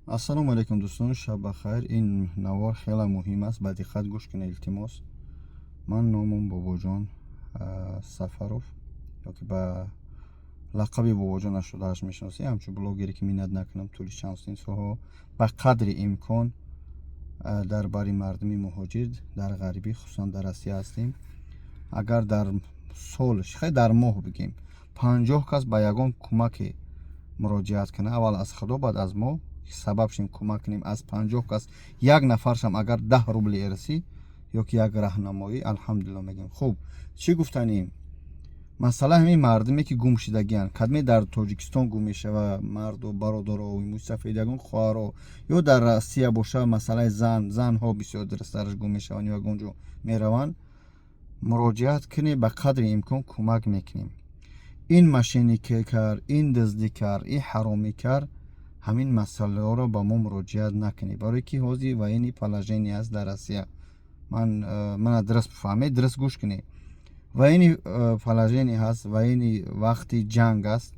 Ассалому алайкум, дӯстон, шаб бахайр. Ин навор хеле муҳим аст, ба диққат гӯш кунед, илтимос. Ман номам Бобоҷон Сафаров ёки ба лақаби Бобоҷон 88 мешиносӣ, ҳамчун блогере ки миннат накунам, тӯли чанд солҳо ба қадри имкон дар бари мардуми муҳоҷир дар ғарибӣ, хусусан дар Россия ҳастем. Агар дар сол, хай, дар моҳ бигем, 50 кас ба ягон кӯмаке муроҷиат кунад, аввал аз Худо, баъд аз мо сабаб шем, кӯмак кунем, аз 50 кас як нафаршам агар 10 рубли эрасӣ ё ки як раҳнамоӣ, алҳамдулилло мегӯем. Хуб, чӣ гуфтанем? Масъала ҳамин мардуме ки гум шудагианд, кадме дар Тоҷикистон гум мешава, марду бародаро, мӯйсафед, ягон хоҳаро, ё дар Россия боша, масъалаи занҳо бисёр дурусттараш гум мешаванд ё ягон ҷо мераванд, муроҷиат кунед, ба қадри имкон кӯмак мекунем. Ин мошенник кард, ин дуздӣ кард, ин ҳаромӣ кард, ҳамин масъалаҳоро ба мо муроҷиат накунед, барое ки ҳозир военный положение аст дар Россия. Ман мана дуруст бифаҳмед, дуруст гӯш кунед. Военный положение ҳаст, военный вақти ҷанг аст.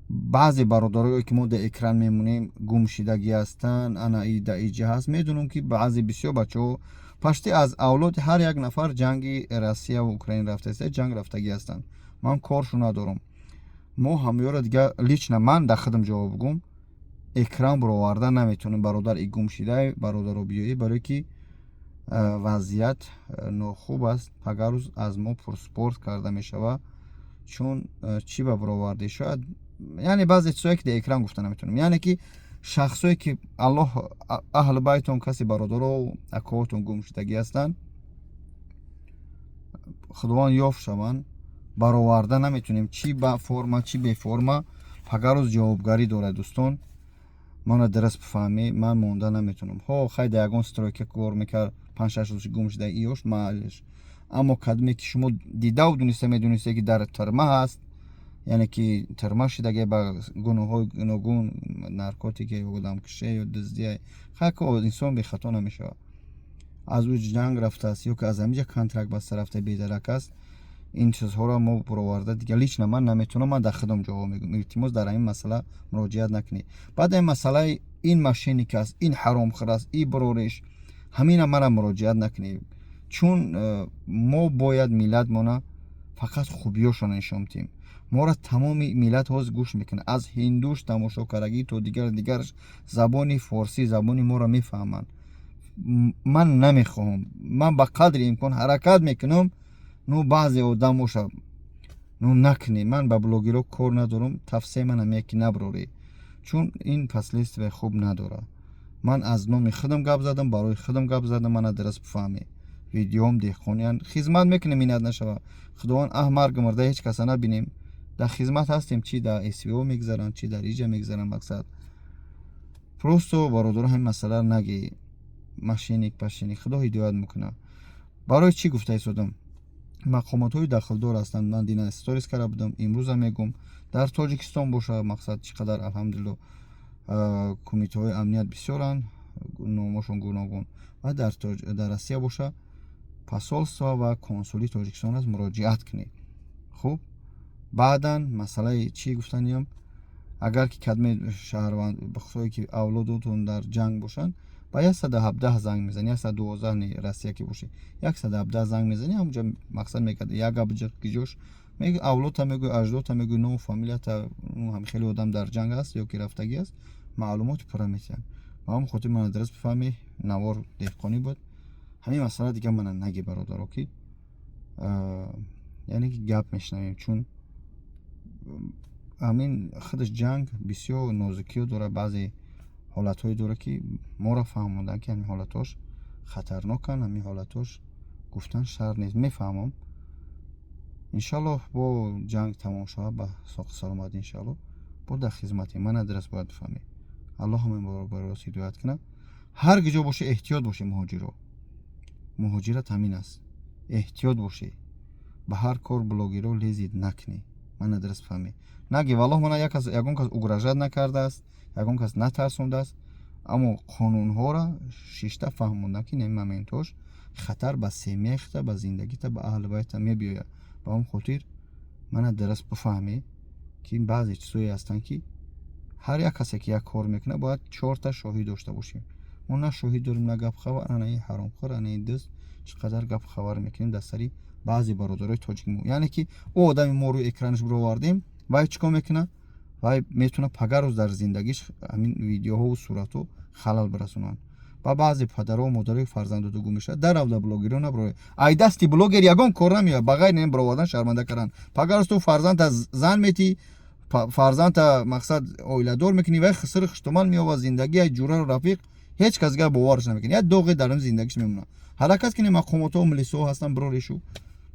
Баъзе бародарое ки мо дар экран мемонем, гумшидагӣ ҳастанд, ана и да иҷа ҳаст. Медонам, ки баъзе бисёр бачаҳо пашти аз авлоди ҳар як нафар ҷанги Россия ва Украина рафтааст, ҷанг рафтагӣ ҳастанд. Ман коршу надорам. Мо ҳамёро дига лично ман дар худам ҷавоб гум, экран бароварда наметавонем, бародар и гум шидай, бародаро биёӣ, барое ки вазъият нохуб аст. Пага рӯз аз мо пурспорт карда мешавад, чун чӣ ба баровардӣ, шояд, яъне баъзе чизое ки дар экран гуфта наметавонем, яъне ки шахсое ки Аллоҳ аҳли байтон, касе бародаро акоотон гум шудагӣ ҳастанд, Худованд ёфт шаванд, бароварда наметавонем, чӣ ба форма, чӣ беформа, пага рӯз ҷавобгарӣ дорад. Дӯстон, мана дуруст бифаҳмӣ, ман монда наметавонам. Ҳо, хай, дар ягон стройка кор мекард, 5-6 рӯз гум шуда, иёш маълиш. Аммо кадме ки шумо дидаву дуниста медонисте, ки дар тюрьма ҳаст, яъне ки тюрьма шидаге, ба гуноҳҳои гуногун, наркотике ё одамкуше ё дуздие, хай, ко инсон бехато намешавад, аз ӯ ҷанг рафтааст ё ки аз ҳамиҷа контракт баста рафта, бедарак аст, ин чизҳоро мо бароварда дига лично ман наметавонам. Ман дар худам ҷавоб мегӯям. Илтимос, дар ҳамин масъала муроҷиат накунед. Баъд ин масъалаи ин мошенник аст, ин ҳаромхӯр аст, и барориш, ҳамина мара муроҷиат накунед, чун мо бояд миллатмона фақат хубиёшона нишон диҳем. Моро тамоми миллат ҳозир гӯш мекунад, аз ҳиндуш тамошо кардагӣ то дигар дигараш, забони форсӣ, забони моро мефаҳманд. Ман намехоҳам, ман ба қадри имкон ҳаракат мекунам, ну баъзе одам боша, ну накунед. Ман ба блогерҳо кор надорам, тавсияи ман ҳамия ки наброред, чун ин последствия хуб надорад. Ман аз номи худам гап задам, барои худам гап задам, мана дуруст бифаҳмед. Видеом деҳқониан хизмат мекунем, миннат нашава, Худованд аҳ марги мурда ҳеҷ каса набинем, дар хизмат ҳастем, чӣ дар СВО мегзаранд, чӣ дар иҷа мегзаранд. Мақсад просто, бародаро, ҳамин масъаларо наги, мошенник пашеник, Худо ҳидоят мекунад. Барои чӣ гуфта истодам? Мақомотҳои дахлдор ҳастанд. Ман дина сторис карда будам, имрӯзам мегӯм, дар Тоҷикистон боша, мақсад чӣ қадар, алҳамдулилло, кумитаҳои амният бисёранд, номошон гуногун, ва дар Россия боша, посольство ва консулии Тоҷикистон аст, муроҷиат кунед. Хуб, баъдан масъалаи чӣ гуфтаниям? Агар ки кадме шаҳрванд бахусое ки авлодотон дар ҷанг бошанд, ба 117 занг мезанӣ, 112, не, Россия ки бошӣ, 117 занг мезанӣ, ҳамонҷа мақсад мекард, як гап ҷош авлодта мегӯй, аҷдодта мегӯй, ному фамилията, ҳам хеле одам дар ҷанг аст ё ки рафтагӣ аст, маълумоти пурра метиҳанд. Ба ҳамон хотир мана дуруст бифаҳмӣ, навор деҳқонӣ буд. Ҳамин масъала дига мана наги, бародаро, ки яъне ки гап мешунавем, чун ҳамин худаш ҷанг бисёр нозукиҳо дорад, баъзе ҳолатҳое дорад, ки моро фаҳмонданд, ки ҳамин ҳолатҳош хатарноканд, ҳамин ҳолатҳош гуфтан шарт нест. Мефаҳмам, иншаллоҳ, бо ҷанг тамом шавад ба соқи саломат, иншаллоҳ, бо дар хизматем. Мана дуруст бояд бифаҳмед. Аллоҳ ҳамин барои ҳидоят кунад. Ҳар ки ҷо боше, эҳтиёт боше. Муҳоҷиро, муҳоҷират ҳамин аст, эҳтиёт боше, ба ҳар кор блогерро лезить накунӣ. Мана дуруст фаҳмед, наги, валлоҳ, мана як кас, ягон кас угрожать накардааст, ягон кас натарсондааст, аммо қонунҳоро шишта фаҳмондам, ки ин моментҳош хатар ба семья и хита, ба зиндагита, ба аҳли байта мебиёяд. Ба ҳамон хотир мана дуруст бифаҳмед, ки баъзе чизҳое ҳастанд, ки Ҳар як касе, ки як кор мекунад, бояд чорта шоҳид дошта бошем. Мо на шоҳид дорем, на гап хабар. Ана ин ҳаромхӯр, ана ин дӯст, чӣ қадар гап хабар мекунем дар сари баъзе бародарои тоҷики мо. Яъне ки ӯ одами мо рӯи экранаш бировардем, вай чӣ кор мекунад? Вай метавонад пага рӯз дар зиндагиш ҳамин видеоҳову суратҳо халал бирасонанд. Ба баъзе падару модарои фарзандоду гум мешавад. Дар авда блогерҳо набарояд. Ай дасти блогер ягон кор намеояд, ба ғайри ин бировардан, шарманда кардан. Пага рӯз ту фарзандта зан метӣ, фарзандта, мақсад, оиладор мекунӣ, вай хисри хуштуман меёбад зиндагӣ. Ай ҷурару рафиқ ҳеҷ кас дигар бовараш намекунад, як доғе дар ин зиндагиш мемонад. Ҳаракат кунем, мақомотҳо, милисҳо ҳастанд, бирорешу.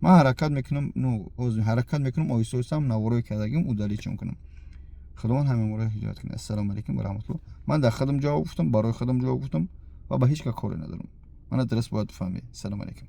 Ман ҳаракат мекунам, ну ҳаракат мекунам, оҳиста оҳистам наворое кардагим удалить кунам. Худованд ҳамаи ҳидоят кунад. Ассалому алайкум ва раҳматуллоҳ. Ман дар худам ҷавоб гуфтам, барои худам ҷавоб гуфтам ва ба ҳеҷ кас коре надорам. Мана дуруст бояд бифаҳмед. Ассалому алайкум.